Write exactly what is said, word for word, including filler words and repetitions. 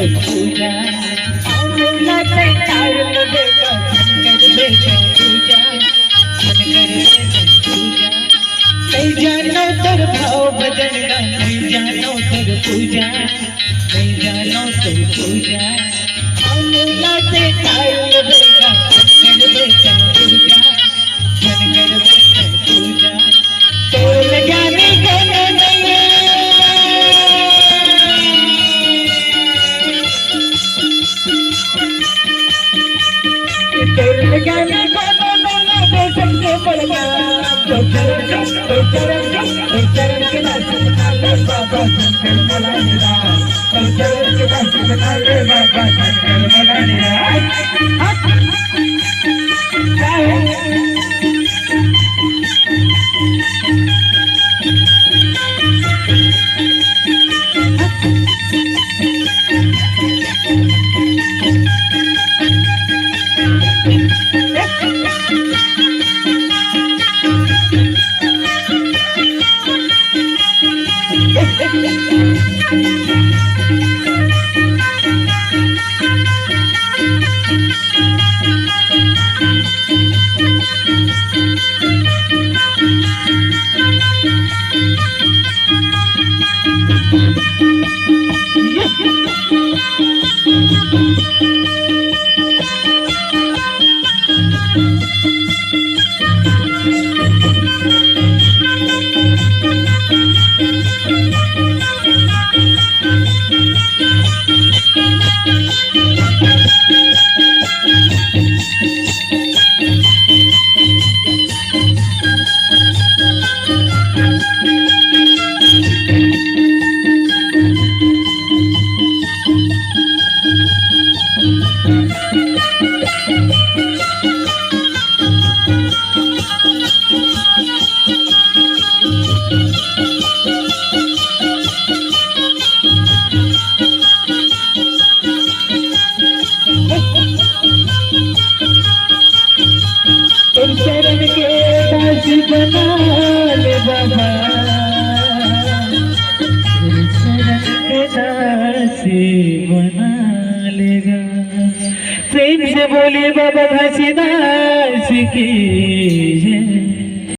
पूजा, आमला तैयार लगेगा, शंकर बेटा पूजा, शंकर बेटा पूजा। नहीं जानो तोर भाव भजन का, नहीं जानो तोर पूजा, नहीं जानो तोर पूजा। आमला तैयार लगेगा, शंकर बेटा पूजा, शंकर बेटा पूजा। तोर ज्ञानी कोनो नहीं। तोर चरण के दासी बना ले बाबा, तोर चरण के दासी बना ले गा। प्रेम से बोलिए बाबा घासीदास की।